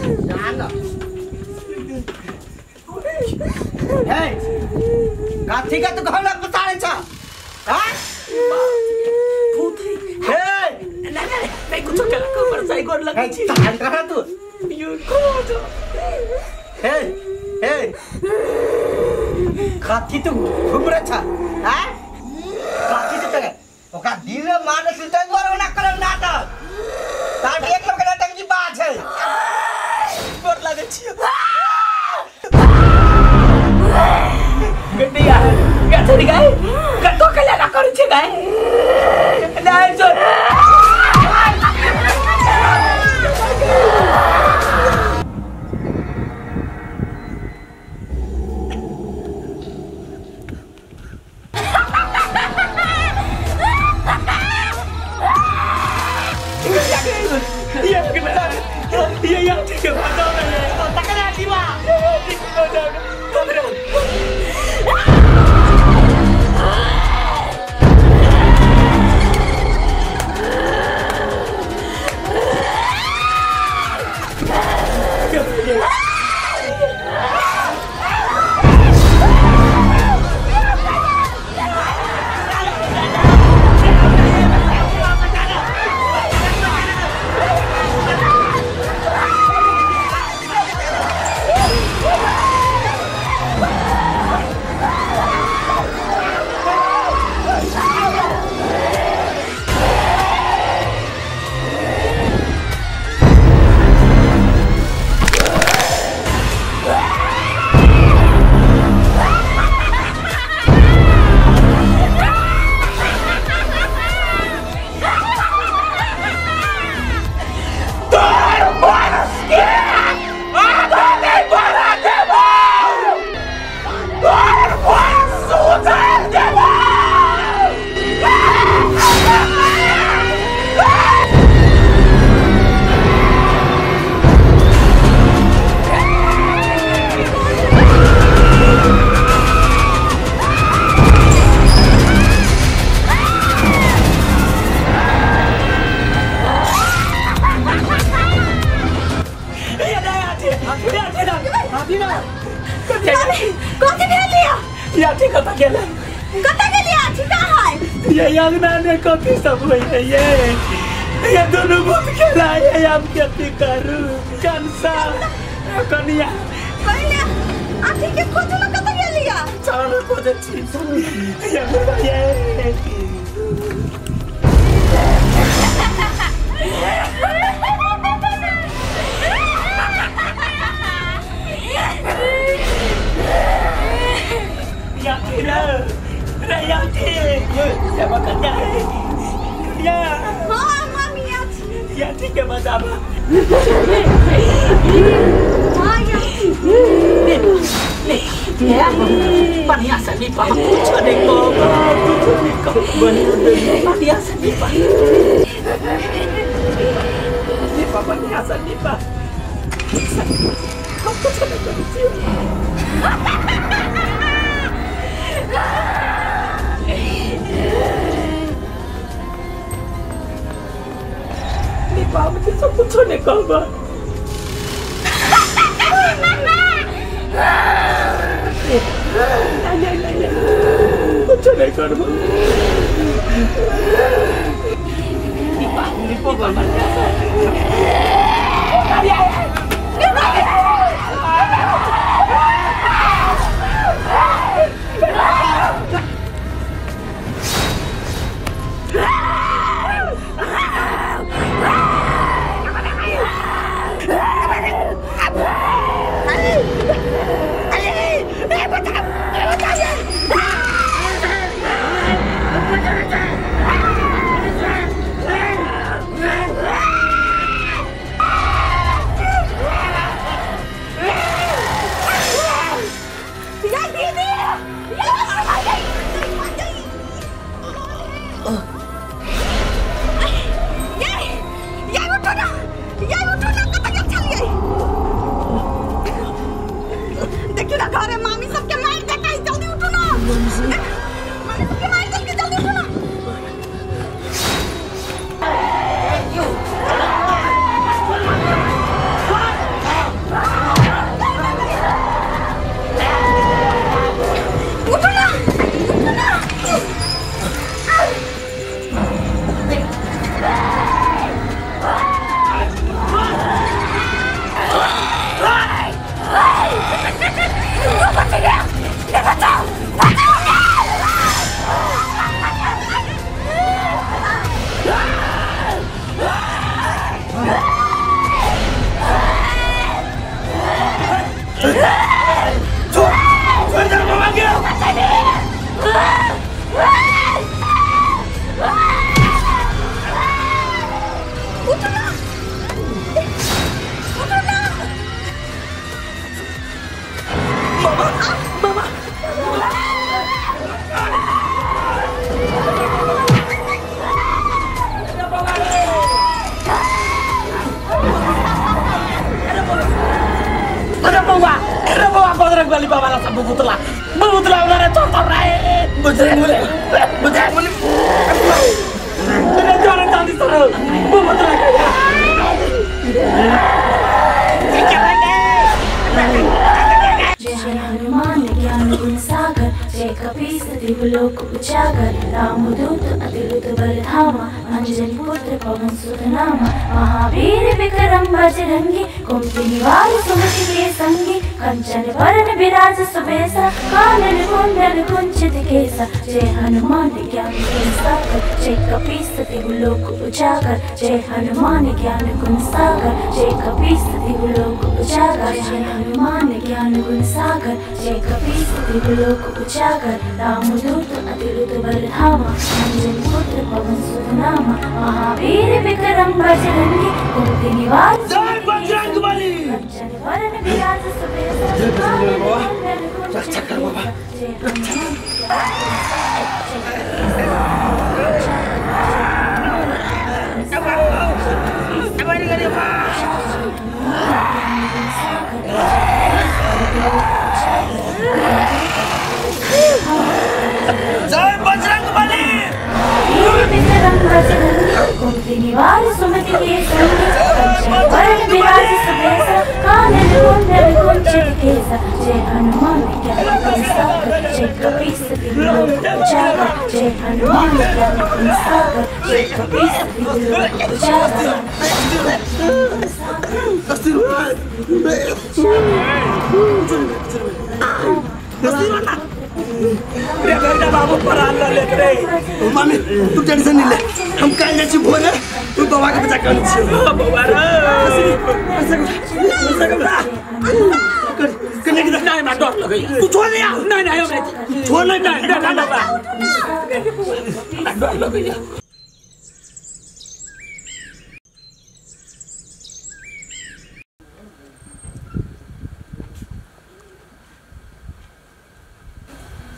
जान हे कथी के तू घर लग पसारे छ हां भूत हे नहीं नहीं नहीं कुछ केला कपर साई गोर लगै छी ताल करा तू you को जो हे हे कथी तू घुमरे छ हां कथी तू तके ओकरा दिल में मारने से तै द्वारा ओना करम नाटक तार एक लोग के नाटक की बात है गोर लगै छी गड्डिया गथरी गाय कतो कल्या ना करू छे गाय नहीं जो ये ठीक है बताओ ना तकरा दीवा ठीक है बताओ कथी सब होई है ये दोनों भूत खेला है हम कथी करू कंसा कनिया पहिले आथी के खोजू न कत गेलिया चल खोजे छी ये ये या रे या ये बकन्या या हां मम्मी आछी या ठीक है बजाबा हां या ले ले बढ़िया से नीपा कुछ नहीं को कुछ नहीं को बढ़िया से नीपा नीपा बढ़िया से नीपा हम कुछ नहीं करू दीपा मुझे सब कुछ नहीं कहबा नहीं नहीं नहीं कुछ नहीं करबा दीपा दीपा अरे बउवा अरे बउवा बजरंगबली बाबा ला सब बुबुतला बुबुतला उधर चोर चोर रहे बजरंगबली बजरंगबली अरे जोरे चांदी सर बुबुतला जय हनुमान ज्ञान गुण सागर जय कपीस तिहु लोक उजागर रामदूत अतुलित बलधामा अंजनी पुत्र पवन सुत नामा महावीर विक्रम बजरंगी कुमति निवार सुमति के संगी कंचन वरन विराज सुबेसा कानन कुंडल कुंचित केसा जय हनुमान ज्ञान गुण सागर जय कपीस तिहु लोक उजागर जय हनुमान ज्ञान गुण सागर जय कपीस तिहु लोक उजागर जय हनुमान ज्ञान गुण सागर जय कपीस तिहु लोक उजागर रामदूत अतुलित बलधामा अंजनी पुत्र पवन सुत नामा महावीर विक्रम बजरंगी कुमति निवार जय बजरंगबली कंचन वरन विराज सुबेसा कानन कुंडल रक्षा कर बाबा रक्षा जय बजरंगबली कुमति निवार सुमति के संगी कंचन वरन विराज सुबेसा कानन कुंडल कुंचित केसा जय हनुमान ज्ञान गुण सागर जय कपीस तिहु लोक उजागर जय हनुमान ज्ञान गुण सागर जय कपीस तिहु लोक उजागर रे बेटा बाबू पर आला ले रे मामी तू टेंशन नहीं ले हम काल जाय छी भोरे तू बाबा के बचा के आनै छी बाबा रे कने के नहीं हमरा डर लगैया तू छोड़ दे यार नहीं नहीं हम छोड़ नहीं नहीं नहीं बाबा डर लगैया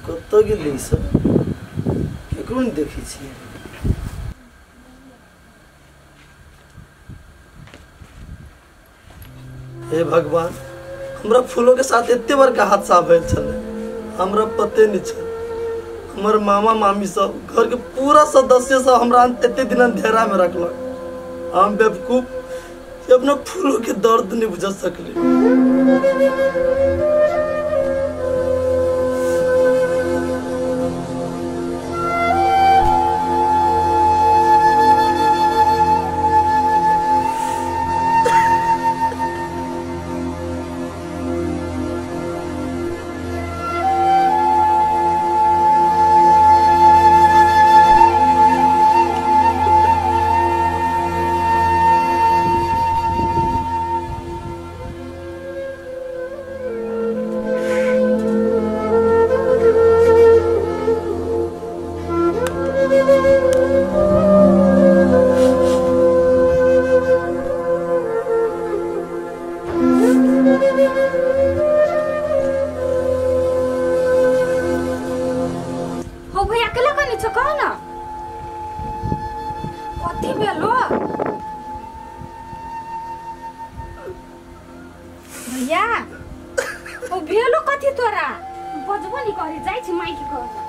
कतऽ गेलै ई सब केकरो नहि देखै छियै हे भगवान हमरा फूलो के साथ एते बड़का हादसा भेल छलै हमरा पते नहि छल हमर मामा मामी सब घर के पूरा सदस्य सब हमरा एते दिन अंधेरा में रखलक हम बेवकूफ अपना फूलो के दर्द नहीं बुझ सकली। भैया ओ भेलो कथी तोरा बजबो नि करे जाय छी माइकी कर।